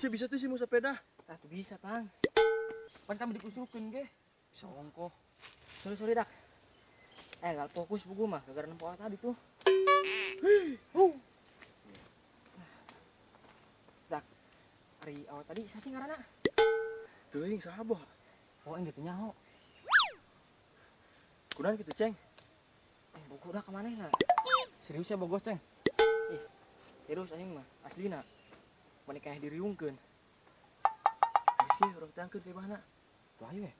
Sia bisa tuh sih mau sepeda. Tah tuh bisa, Tang. Pan kami dikusukeun ge. Bisa ongkoh. Sorry, sorry, Dak. Gal fokus buku mah gara-gara nempo tadi tuh. Dak. Ari awal tadi saya sih ngaranna. Teuing saha boh? Oh, aing teu nyaho. Kunaon kitu, Ceng? Bogoh dah ka manehna? Serius ya bogoh, Ceng? Ih, serius aing mah, aslina. Maneh kayak diriungkeun. Ayo sih, urang tangkeun ka imahna. Tuh ayo we.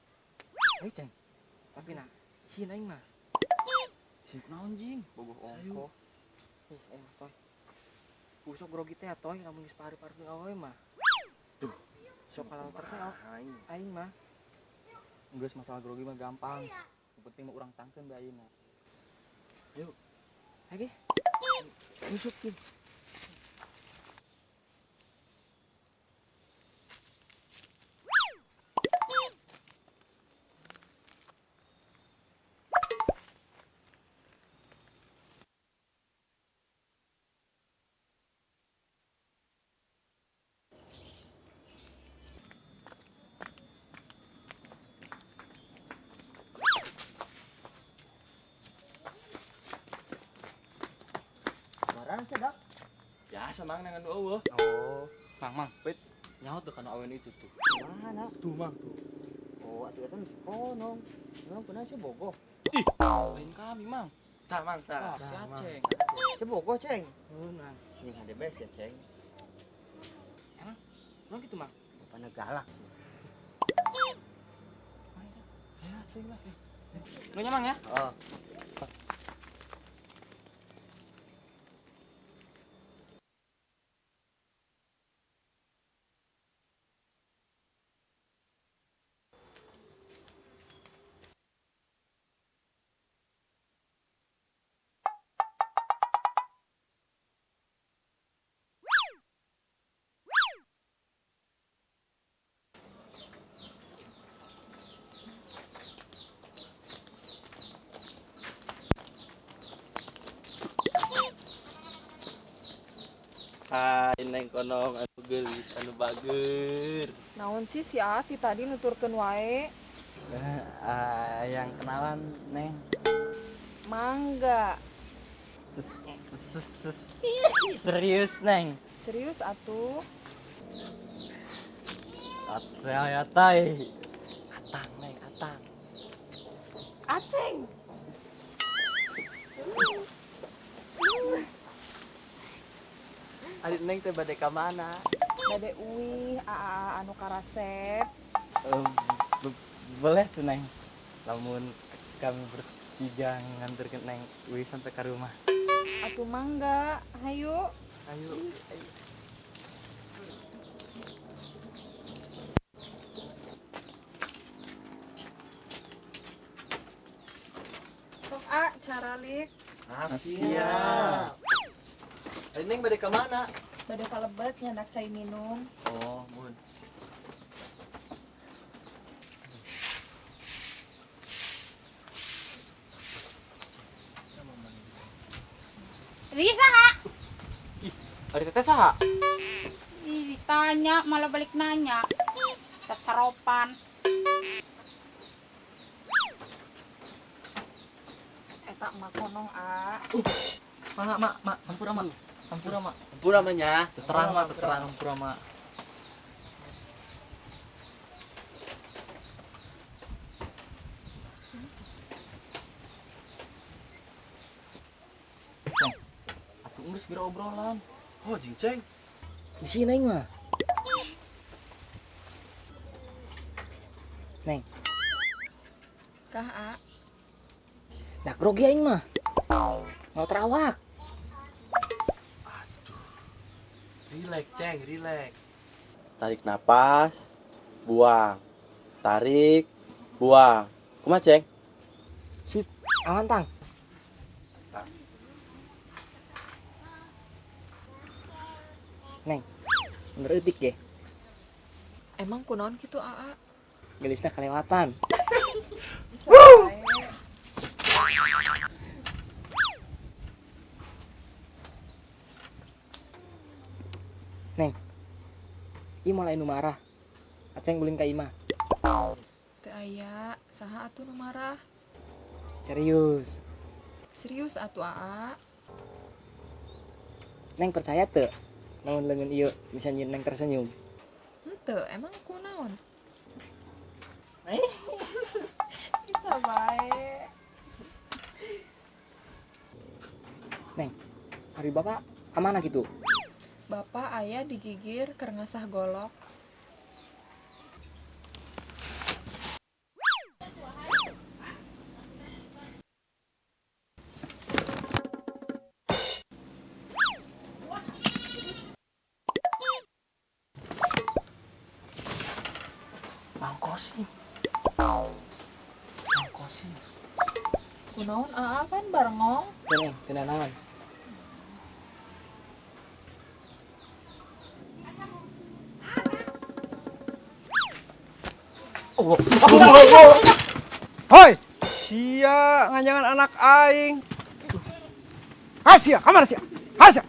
Ayo, Ceng. Tapi nah, isin aing mah. Isin kunaon, Jing? Bogoh Sayu. ongkoh. Ih, aing mah toy. Busuk grogi teh toy lamun geus pahari-pahari jeung awewe mah. Duh, sok kalalter teh aing. Aing mah. Geus masalah grogi mah gampang. Yang penting mah urang tangkeun bae ayeuna. Ayo. Ayo ge. Busuk tuh. Barang sih, Dak. Biasa mang nangan eueuh. Oh, Mang, Mang, pet. Nyaho tuh kana awen itu tuh. Mana? Tuh, Mang, tuh. Oh, atuh eta si konong. Memang kunaon sih bogoh? Ih, lain kami, Mang. Tah, Mang, tah. Tah, si Aceng. Si bogoh, Ceng. Heuh, Mang. Jeung hade bes ya, Ceng. Emang? Emang gitu, Mang? Bapakna galak sih. Saya Aceng lah. Lu nya, Mang ya? Oh. Hai Neng Konong anu geulis anu bager. Naon sih si Ati tadi nuturkeun wae? Yang kenalan, Neng. Mangga. Serius, Neng. Serius atuh. Atai. Atang, Neng, atang. Aceng. Ari Neng teh bade ka mana? Bade uih aa anu karasep. Boleh tuh, Neng. Lamun kami bertiga nganterkeun Neng uih sampai ke rumah. Atuh mangga, hayu. Ayo. Sok a caralik. Asia. Ari Neng bade ka mana? Bade kalebet nyandak cai minum. Oh, mun. Ri saha? Ih, ari teteh saha? Ih, ditanya malah balik nanya. Terseropan. Eta mah konong a. Mak, mak, mak, hampura mak. Hampura mak. Hampura mah nya. Terang mak, terang hampura mak. Ceng, atuh geus geura obrolan. Oh, jeung Ceng. Di sini aing mah. Neng. Kah a? Dah grogi aing mah. Mau terawak. Aduh. Relax, Ceng, relax. Tarik napas, buang. Tarik, buang. Kumaha, Ceng? Sip, aman tang. Neng, bener eutik ge. Emang kunaon kitu aa? Gelisna kelewatan. Bisa wae. Neng, Ieu malah nu marah. Aceng ulin ka imah. Teu aya, saha atuh nu marah? Serius. Serius atuh Aa. Neng percaya teu? Lamun leungeun ieu bisa nyieun Neng tersenyum. Henteu, emang kunaon? Bisa bae. Neng, hari bapak kemana gitu? Bapak aya digigir keur ngasah golok. Mang Kosim. Mang Kosim. Kunaon Aa pan barengong? Teu Neng, teu nanaon. Hoi, sia nganjangan anak aing. Ha sia, kamana sia? Ha sia.